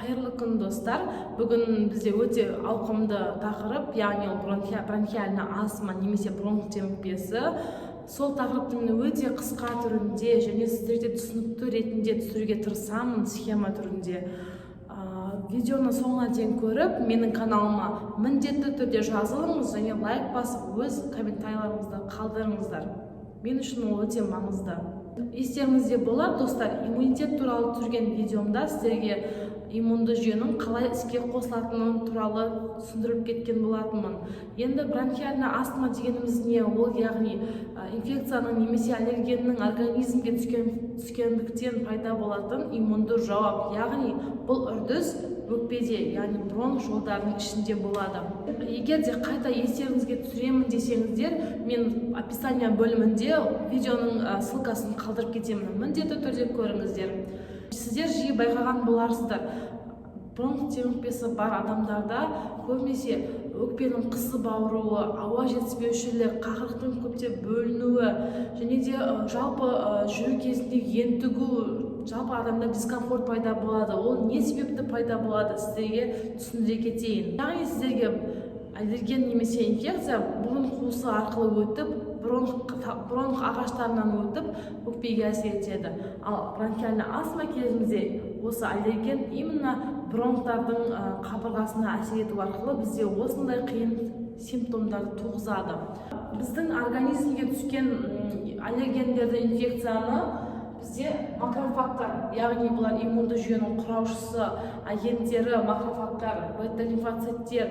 Қайырлы күн, достар! Бүгін бізде өте ауқымды тақырып, яғни ол бронхиальный астма немесе бронх демікпесі. Сол тақырыпты мен өте қысқа түрінде және сіздерге түсінікті ретінде түсіруге тырысамын, схема түрінде. Видеоны соңына дейін көріп, менің каналыма міндетті түрде жазылыңыз және лайк басып, өз комментарийлеріңізді қалдырыңыздар. Мен үшін ол өте маңызды. Естеріңізде болар, достар, иммунитет туралы түсірген видеомда сіздерге иммунды жүйенің қалай іске қосылатыны туралы түсіндіріп кеткен болатынмын. Енді бронхиальный астма дегеніміз не? Ол, яғни, инфекцияның немесе аллергеннің организмге түскендіктен пайда болатын иммунды жауап. Яғни бұл үрдіс өкпеде, яғни бронх жолдарының ішінде болады. Егер де қайта естеріңізге түсіремін десеңіздер, мен описание бөлімінде видеоның ссылкасын қалдырып кетемін, міндетті түрде көріңіздер. Сіздер жиі байқаған боларсыздар, бронх демікпесі бар адамдарда көбінесе өкпенің қысып ауруы, ауа жетіспеушілік, қақырықтың көптеп бөлінуі және де жалпы жүру кезінде ентігу, жалпы адамда дискомфорт пайда болады. Ол не себепті пайда болады, сіздерге түсіндіре кетейін. Яғни сіздерге аллерген немесе инфекция бронх қуысы арқылы өтіп, бронх ағаштарынан өтіп, өкпеге әсер етеді. Ал бронхиальный астма кезінде осы аллерген именно бронхтардың қабырғасына әсер ету арқылы бізде осындай қиын симптомдарды туғызады. Біздің организмге түскен аллергендерді, инфекцияны бізде макрофагтар, яғни бұлар иммунды жүйенің құраушысы агенттері, макрофагтар, бета лимфоциттер,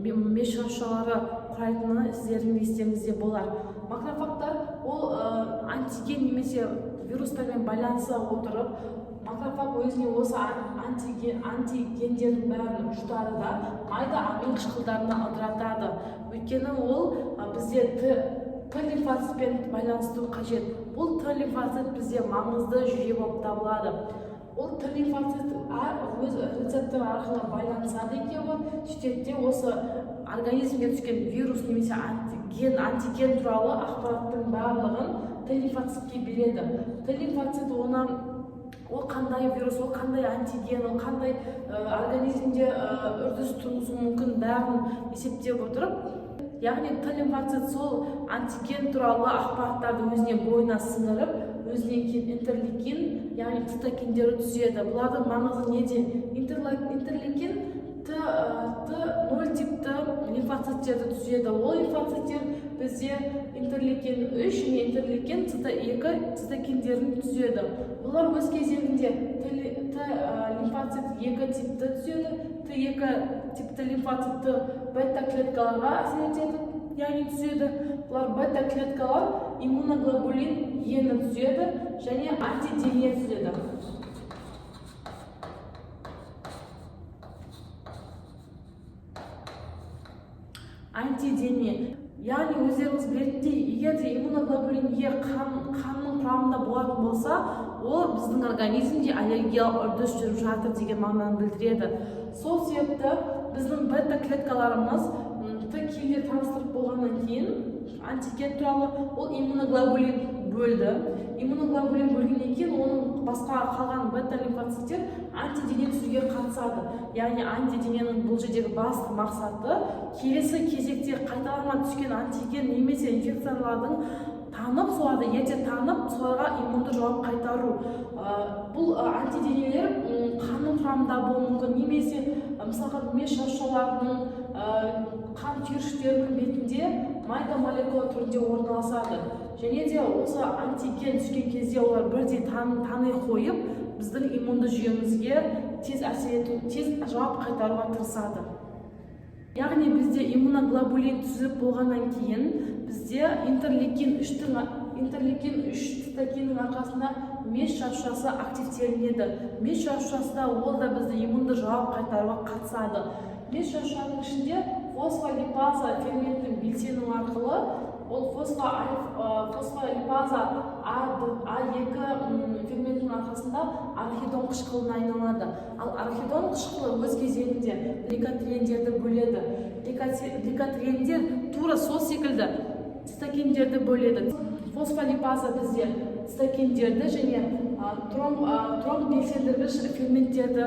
меш жасушалары құрайтыны сіздердің естеріңізде болар. Макрофагтар ол антиген немесе вирустармен байланыса отырып, макрофаг өзіне осы антигендердің бәрін жұтады да, майда амин қышқылдарына ыдыратады. Өйткені ол бізде Т лимфоцитпен байланыстыру қажет. Бұл Т лимфоцит бізде маңызды жүйе болып табылады. Ол Т лимфоцит өз рецептор арқылы байланысады екеуі, сөйтеді де, осы организмге түскен вирус немесе антиген туралы ақпараттың барлығын Т лимфоцитке береді. Т лимфоцит оны, ол қандай вирус, ол қандай антиген, ол қандай организмде үрдіс туғызуы мүмкін, бәрін есептеп отырып, яғни Т лимфоцит сол антиген туралы ақпараттарды өзіне, бойына сіңіріп, өзінен кейін интерлейкин, яғни цитокиндері түзеді. Бұлардың маңызы неде? Интерлейкин Т 0 типті лимфоциттерді түзеді. Ол лимфоциттер бізде интерлейкин 3 және интерлейкин Ц 2 цитокиндерін түзеді. Бұлар өз кезегінде Т лимфоцит 2 типті түзеді. Т 2 типті лимфоцитті бета клеткаларға әсер етеді, яғни түзеді. Бұлар бета клеткалар иммуноглобулин Ені түзеді және антидене түзеді. Антидене, яғни өздеріңіз білетіндей, егер де иммуноглобулин Е қанның құрамында болатын болса, ол біздің организмде аллергиялық үрдіс жүріп жатыр деген мағынаны білдіреді. Сол себепті біздің бета клеткаларымыз Т киллер таныстырып болғаннан кейін антиген туралы, ол иммуноглобулин бөлді. Иммуноглобулин бөлгеннен кейін оның басқа қалған бета лимфоциттер антидене түзуге қатысады. Яғни антидененің бұл жердегі басты мақсаты келесі кезекте қайталама түскен антиген немесе инфекциялардың танып, соларды ерте танып, соларға иммунды жауап қайтару. Бұл антиденелер қанның құрамында болуы мүмкін немесе мысалға, меш жасушаларының, қан түйіршіктерінің бетінде майда молекула түрінде орналасады. Және де осы антиген түскен кезде олар бірдей тани қойып, біздің иммунды жүйемізге тез әсер ету, тез жауап қайтаруға тырысады. Яғни бізде иммуноглобулин түзіп болғаннан кейін бізде интерлейкин 3 цитокиннің арқасында меш жасушасы активтелінеді. Меш жасушасы да, ол да бізде иммунды жауап қайтаруға қатысады. Меш жасушаның ішінде фосфолипаза ферментінің белсенуі арқылы ол фосфолипаза А2 ферментінің арқасында арахидон қышқылына айналады. Ал арахидон қышқылы өз кезегінде лейкотриендерді бөледі. Лейкотриендер тура сол секілді цитокиндерді бөледі. Фосфолипаза бізде цитокиндерді және тромб белсендіргіш ферменттерді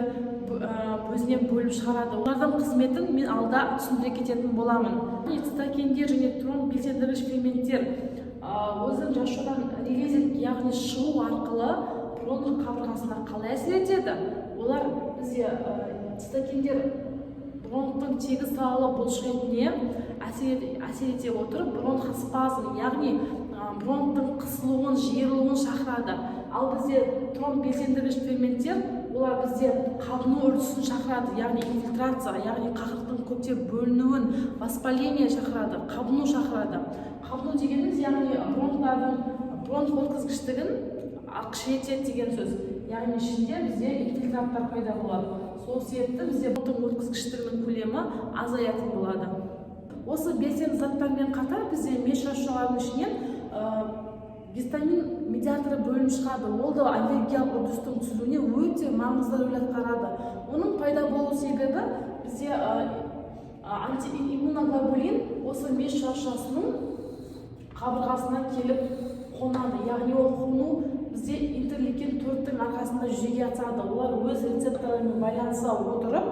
Өзінен бөліп шығарады. Олардың қызметін мен алда түсіндіре кететін боламын. Цитокиндер және тромб белсендіргіш ферменттер өзінің жасушадан релизинг, яғни шығу арқылы бронх қабырғасына қалай әсер етеді? Олар бізде цитокиндер бронхтың тегіс салалы бұлшықетіне әсер ете отырып, бронхоспазм, яғни бронхтың қысылуын, жиырылуын шақырады. Ал бізде тромб белсендіргіш ферменттер, олар бізде қабыну үрдісін шақырады, яғни инфильтрация, яғни қақырықтың көптеп бөлінуін, воспаление шақырады, қабыну шақырады. Қабыну дегеніміз, яғни бронх өткізгіштігін кішірейтеді деген сөз, яғни ішінде бізде инфильтраттар пайда болады. Сол себепті бізде бронхтың өткізгіштігінің көлемі азаятын болады. Осы белсенді заттармен қатар бізде меш жасушаларының ішінен гистамин медиаторы бөлініп шығады. Ол да аллергиялық үрдістің түзілуіне өте маңызды рөл атқарады. Оның пайда болу себебі бізде антииммуноглобулин осы меш жасушасының қабырғасына келіп қонады, яғни ол қону бізде интерлейкин 4-тің арқасында жүзеге асады. Олар өз рецепторларымен байланыса отырып,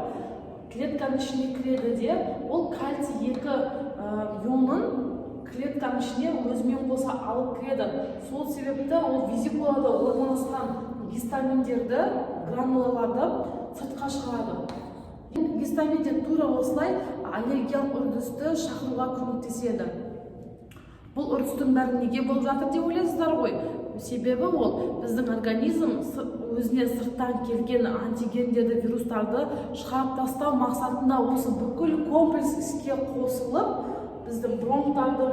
клетканың ішіне кіреді де, ол кальций 2 ионын клетканың ішіне өзімен қоса алып кіреді. Сол себепті ол везикулада орналасқан гистаминдерді, гранулаларды сыртқа шығарады. Гистамин де тура осылай аллергиялық үрдісті шақыруға көмектеседі. Бұл үрдістің бәрі неге болып жатыр деп ойлайсыздар ғой. Себебі ол біздің организм өзіне сырттан келген антигендерді, вирустарды шығарып тастау мақсатында осы бүкіл комплекс іске қосылып, біздің бронхтардың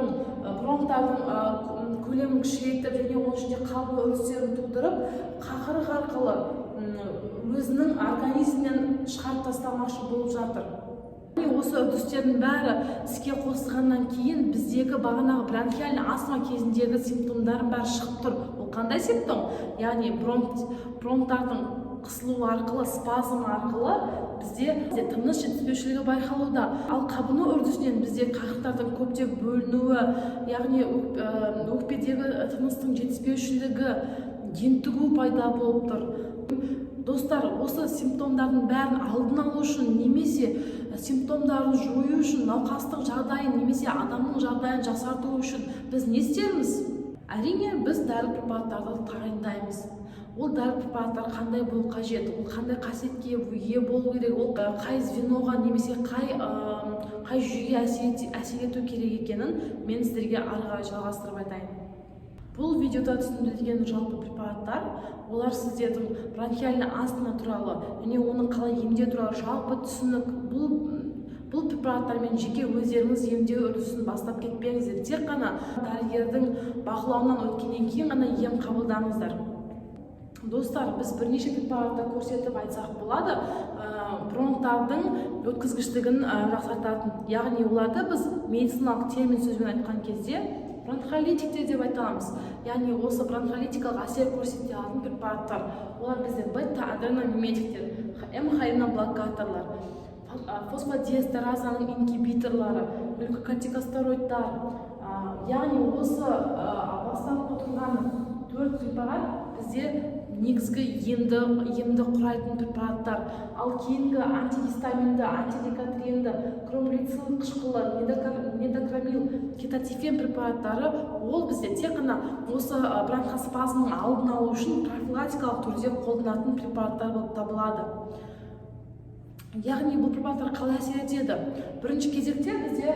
көлемін кішірейтіп және оның ішінде қабыну үрдістерін тудырып, қақырық арқылы өзінің организмінен шығарып тастамақшы болып жатыр. Яғни осы үрдістердің бәрі іске қосылғаннан кейін біздегі бағанағы бронхиальный астма кезіндегі симптомдардың бәрі шығып тұр. Ол қандай симптом? Яғни бронхтардың қысылуы арқылы, спазм арқылы бізде тыныс жетіспеушілігі байқалуда. Ал қабыну үрдісінен бізде қақырықтардың көптеп бөлінуі, яғни өкпедегі тыныстың жетіспеушілігі, ентігу пайда болып тұр. Достар, осы симптомдардың бәрін алдын алу үшін немесе симптомдарын жою үшін, науқастың жағдайын немесе адамның жағдайын жақсарту үшін біз не істерміз? Әрине, біз дәрі препараттарды тағайындаймыз. Ол дәрі препараттар қандай болу қажет, ол қандай қасиетке ие болу керек, ол қай звеноға немесе қай жүйеге әсер ету керек екенін мен сіздерге ары қарай жалғастырып айтайын. Бұл видеода түсіндірілген жалпы препараттар, олар сіздердің бронхиальный астма туралы және оны қалай емдеу туралы жалпы түсінік. Бұл препараттармен жеке өздеріңіз емдеу үрдісін бастап кетпеңіздер, тек қана дәрігердің бақылауынан өткеннен кейін ғана ем қабылдаңыздар. Достар, біз бірнеше препаратты көрсетіп айтсақ болады бронхтардың өткізгіштігін жақсартатын, яғни оларды біз медициналық термин сөзбен айтқан кезде бронхолитиктер деп айтамыз, яғни осы бронхолитикалық әсер көрсете алатын препараттар. Олар бізде бета адреномиметиктер, М холиноблокаторлар, фосфодиэстеразаның ингибиторлары, глюкокортикостероидтар. Яғни осы бастапқы тұрған төрт препарат бізде негізгі емді құрайтын препараттар. Ал кейінгі антигистаминді, антилейкотриенді, хромглицин қышқылы, недокамил, кетотифен препараттары, ол бізде тек қана осы бронхоспазмның алдын алу үшін профилактикалық түрде қолданатын препараттар болып табылады. Яғни бұл препараттар қалай әсер етеді? Бірінші кезекте бізде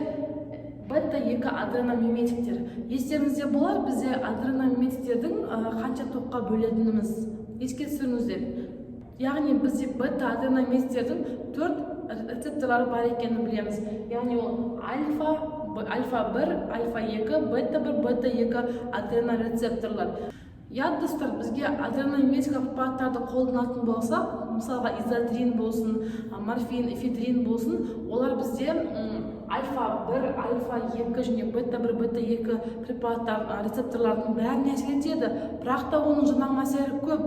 бета 2 адреномиметиктер. Естеріңізде болар, бізде адреномиметиктердің қанша топқа бөлетініміз еске түсіріңіздер. Яғни бізде бета адреномиметиктердің төрт рецепторлары бар екенін білеміз, яғни ол альфа 1, альфа 2, бета 1, бета 2 адренорецепторлар. Иә, достар, бізге адреномиметикалық препараттарды қолданатын болсақ, мысалға, изадрин болсын, морфин, эфедрин болсын, олар бізде альфа 1, альфа 2 және бета 1, бета 2 препараттар рецепторлардың бәріне әсер етеді, бірақ та оның жанама әсері көп.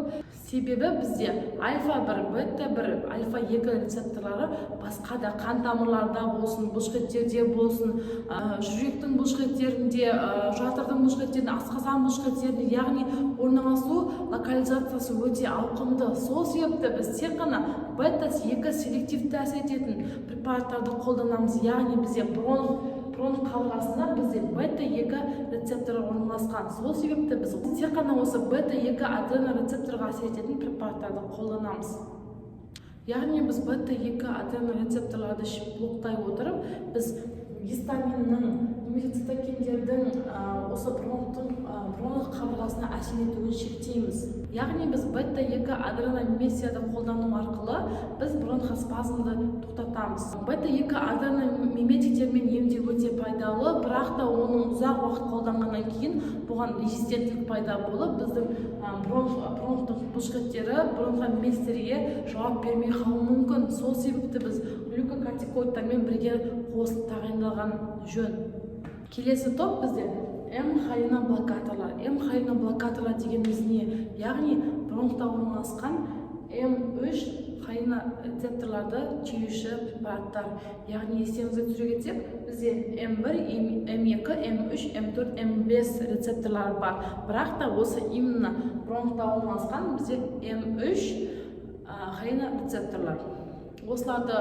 Себебі Себебі бізде альфа 1, бета 1, альфа 2 рецепторлары басқа да қан тамырларда болсын, бұлшықеттерде болсын, жүректің бұлшықеттерінде, жатырдың бұлшықеттерінде, асқазан бұлшықеттерінде, яғни орналасу локализациясы өте ауқымды. Сол себепті біз тек қана бета 2 селективті әсер ететін препараттарды қолданамыз, яғни бізде бронх қабырғасында бізде бета 2 рецепторы орналасқан. Сол себепті біз тек қана осы бета 2 адренорецепторға әсер ететін препараттарды қолданамыз. Яғни біз бета 2 адренорецепторларды блоктай отырып, біз гистаминнің немесе цитокиндердің осы бронх қабырғасына әсер етуін шектейміз. Яғни біз бета 2 адреномиметиктерді қолдану арқылы біз бронхоспазмды тоқтатамыз. Бета 2 адреномиметиктермен емдеу өте пайдалы, бірақ та оның ұзақ уақыт қолданғаннан кейін бұған резистенттілік пайда болып, біздің бронхтың бұлшықеттері бронхомиметиктерге жауап бермей қалуы мүмкін. Сол себепті біз глюкокортикоидтармен бірге қосылып тағайындалған жөн. Келесі топ бізде М холиноблокаторлар. М холиноблокаторлар дегеніміз не? Яғни бронхта орналасқан М3 холинорецепторларды тежеуші препараттар. Яғни естеріңізге түсіре кетсек, бізде М1, М2, М3, М4, М5 рецепторлары бар. Бірақ та осы именно бронхта орналасқан бізде М3 холинорецепторлар. Осыларды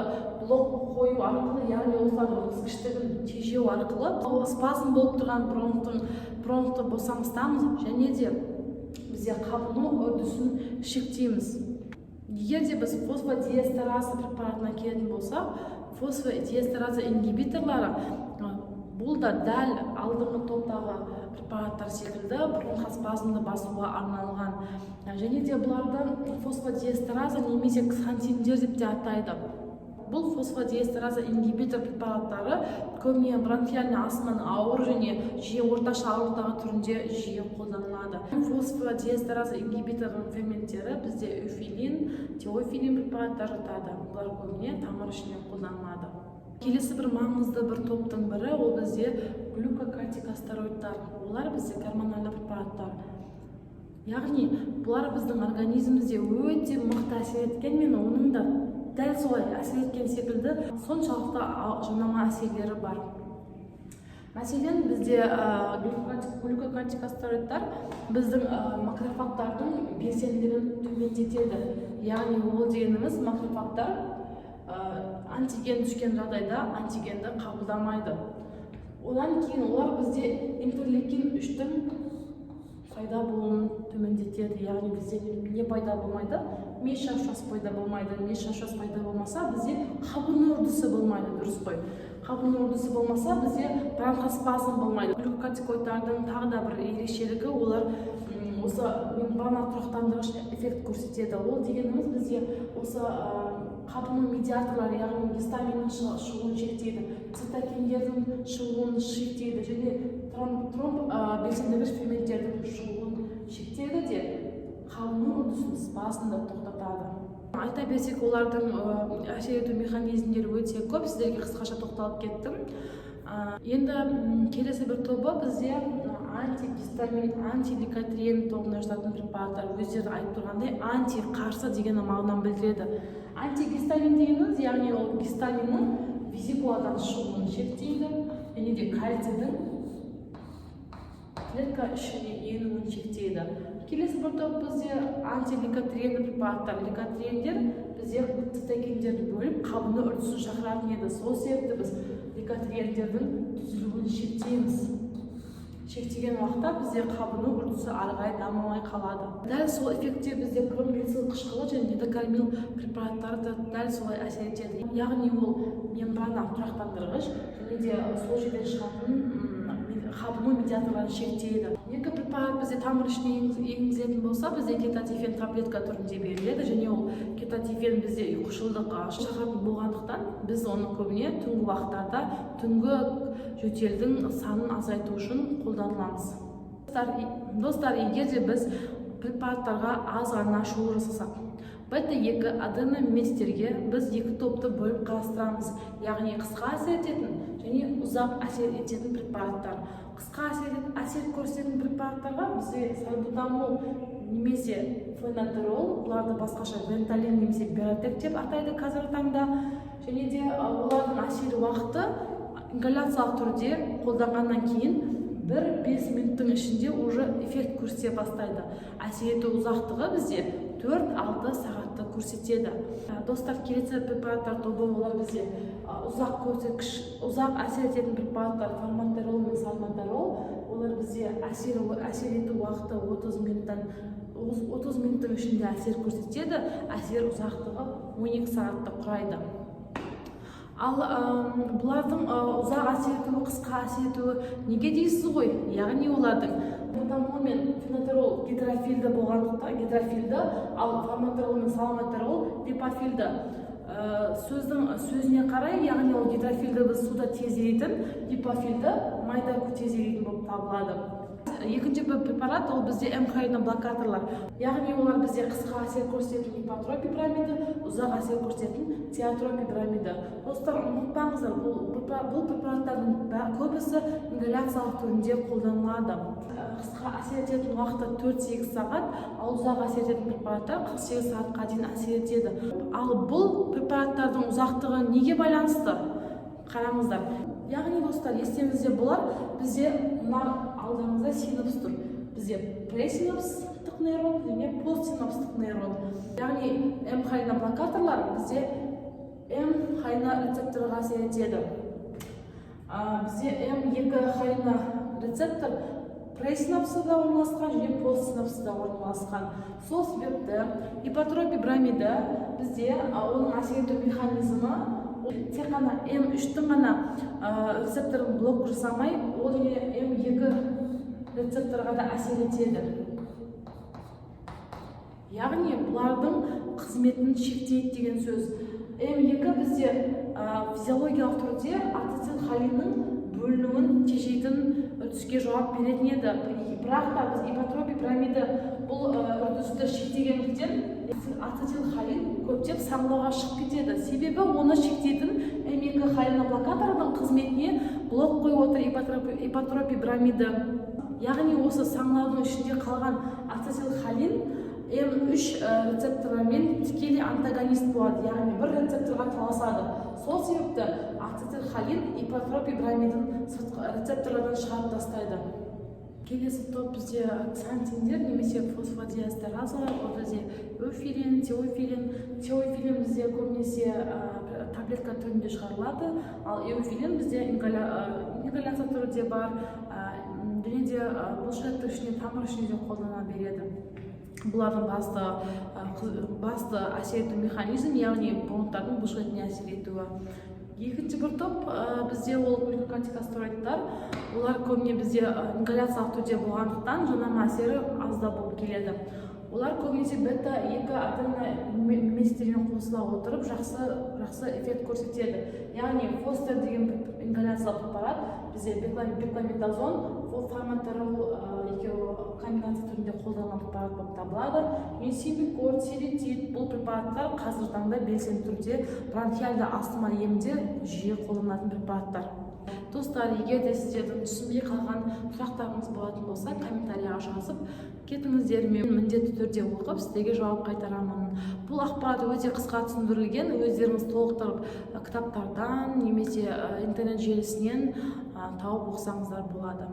блок қою арқылы, яғни осылардың өткізгіштігін тежеу арқылы спазм болып тұрған бронхты босаңсытамыз және де бізде қабыну үрдісін шектейміз. Егер де біз фосфодиэстераза препаратына келетін болсақ, фосфодиэстераза ингибиторлары, бұл да дәл алдыңғы топтағы препараттар секілді бронхоспазмды басуға арналған. Және де бұларды фосфодиэстераза немесе ксантиндер деп те атайды. Бұл фосфодиэстераза ингибитор препараттары көбіне бронхиальный астманың ауыр және жиі орташа ауырлықтағы түрінде жиі қолданылады. Фосфодиэстераза ингибиторының ферменттері бізде эуфиллин, теофиллин препараттары жатады. Бұлар көбіне тамыр ішінде қолданылады. Келесі бір маңызды бір топтың бірі ол бізде глюкокортикостероидтар. Олар бізде гормоналды препараттар. Яғни бұлар біздің организмімізде өте мықты әсер еткенмен, оның да дәл солай әсер еткен секілді соншалықты жанама әсерлері бар. Мәселен, бізде глюкокортикостероидтар біздің макрофагтардың белсенділігін төмендетеді. Яғни ол дегеніміз макрофагтар антиген түскен жағдайда антигенді қабылдамайды. Одан кейін олар бізде интерлейкин 3-тің пайда болуын төмендетеді. Яғни бізде не пайда болмайды? Мес жасушасы пайда болмайды. Мес жасушасы пайда болмаса, бізде қабыну үрдісі болмайды, дұрыс қой? Қабыну үрдісі болмаса, бізде бронхоспазм болмайды. Глюкокортикоидтардың тағы да бір ерекшелігі, олар осы мембрана тұрақтандырғыш эффект көрсетеді. Ол дегеніміз бізде осы қабыну медиаторлары, яғни гистаминнің шығуын шектейді, цитокиндердің шығуын шектейді және тромб белсендіргіш ферменттердің шығуын шектейді де, қабыну үрдісін, спазмды тоқтатады. Айта берсек, олардың әсер ету механизмдері өте көп, сіздерге қысқаша тоқталып кеттім. Енді келесі бір тобы бізде антигистамин, антилейкотриен тобына жататын препараттар. Өздері айтып тұрғандай, анти қарсы деген мағынаны білдіреді. Антигистамин дегеніміз, яғни ол гистаминнің везикуладан шығуын шектейді және де кальцийдің клетка ішіне енуін шектейді. Келесі бір топ бізде антилейкотриенді препараттар. Лейкотриендер бізде цитокиндерді бөліп, қабыну үрдісін шақыратын еді. Сол себепті біз лейкотриендердің түзілуін шектейміз. Шектеген уақытта бізде қабыну үрдісі ары қарай дамымай қалады. Дәл сол эффектте бізде хромглицил қышқылы және недокармил препараттары да дәл солай әсер етеді. Яғни ол мембрана тұрақтандырғыш және де сол жерден шығатын қабыну медиаторларын шектейді. Екі препарат бізде тамыр ішіне енгізілетін болса, бізде кетотифен таблетка түрінде беріледі және ол кетотифен бізде ұйқышылдық шақыратын болғандықтан, біз оны көбіне түнгі уақыттарда түнгі жөтелдің санын азайту үшін қолданыламыз. Достар, егер де біз препараттарға аз ғана шолу жасасақ, бета 2 аденомиметиктерге біз екі топты бөліп қарастырамыз, яғни қысқа әсер ететін және ұзақ әсер ететін препараттар. Қысқа әсер көрсететін препараттарға бізде сальбутамол немесе фенотерол, бұларды басқаша Вентолин немесе Беротек деп атайды қазіргі таңда. Және де олардың әсер уақыты ингаляциялық түрде қолданғаннан кейін 1-5 минуттың ішінде уже эффект көрсете бастайды. Әсер ету ұзақтығы бізде 4-6 сағатты көрсетеді. Достар, келесі препараттар тобы, олар бізде ұзақ әсер ететін препараттар: формотерол мен салметерол. Олар бізде әсер ету уақыты 30 минуттан, 30 минуттың ішінде әсер көрсетеді, әсер ұзақтығы 12 сағатты құрайды. Ал бұлардың ұзақ әсер етуі, қысқа әсер етуі неге дейсіз ғой? Яғни олардың формотерол мен фенотерол гидрофильді болғандықтан гидрофильді, ал формотерол мен салметерол липофильді. Сөздің сөзіне қарай, яғни ол гидрофильді біз суда тез еритін, липофильді майда тез еритін болып табылады. Екінші бір препарат, ол бізде М блокаторлар, яғни олар бізде қысқа әсер көрсететін ипратропий бромиді, ұзақ әсер көрсететін тиотропий бромиді. Достар, ұмытпаңыздар, бұл препараттардың көбісі ингаляциялық түрінде қолданылады. Қысқа әсер ететін уақыты 4-8 сағат, ал ұзақ әсер ететін препараттар 48 сағатқа дейін әсер етеді. Ал бұл препараттардың ұзақтығы неге байланысты, қараңыздар. Яғни, достар, естеріңізде болар, бізде мына алдарыңызда синапс тұр. Бізде пресинапстық нейрон және постсинапстық нейрон. Яғни М блокаторлар бізде М рецепторға әсер етеді. Бізде М2 рецептор пресинапсыда орналасқан және постсинапсыда орналасқан. Сол себепті ипратропий бромиді бізде оның әсер ету механизмі тек қана М3-тің ғана рецепторын блок жасамай, ол және М2 рецепторға да әсер етеді, яғни бұлардың қызметін шектейді деген сөз. М2 бізде физиологиялық түрде ацетилхолиннің бөлінуін тежейтін үрдіске жауап беретін еді. Бірақ та біз ипратропий бромиді бұл үрдісті шектегендіктен, ацетилхолин көптеп саңылауға шығып кетеді, себебі оны шектейтін М2 холиноблокаторының қызметіне блок қойып отыр ипратропий бромиді. Яғни осы саңылаудың ішінде қалған ацетилхолин М3 рецепторымен тікелей антагонист болады, яғни бір рецепторға таласады. Сол себепті ацетилхолин ипратропий бромидін сыртқы рецепторлардан шығарып тастайды. Келесі топ бізде ксантиндер немесе фосфодиэстеразалар. Ол бізде эуфиллин, теофиллин. Теофиллин бізде көбінесе таблетка түрінде шығарылады, ал эуфиллин бізде ингаляция түрі де бар, және де бұлшықеттің ішіне, тамыр ішіне де қолдана береді. Бұлардың басты әсер ету механизм, яғни бронхтардың бұлшықетіне әсер етуі. Екінші бір топ бізде ол глюкокортикостероидтар. Олар көбіне бізде ингаляциялық түрде болғандықтан, жанама әсері аздау болып келеді. Олар көбінесе бета 2 адреномиметиктермен қосыла отырып жақсы эффект көрсетеді. Яғни Фостер деген ингаляциялық препарат бізде бекламетазон, формотерол екеуі комбинация түрінде қолданылған препарат болып табылады. Және Симбикорт, Серетид, бұл препараттар қазіргі таңда белсенді түрде бронхиальды астма емінде жиі қолданылатын препараттар. Достар, егер де сіздердің түсінбей қалған сұрақтарыңыз болатын болса, комментарийға жазып кетіңіздер, мен міндетті түрде оқып, сіздерге жауап қайтарамын. Бұл ақпарат өте қысқа түсіндірілген, өздеріңіз толықтырып кітаптардан немесе интернет желісінен тауып оқысаңыздар болады.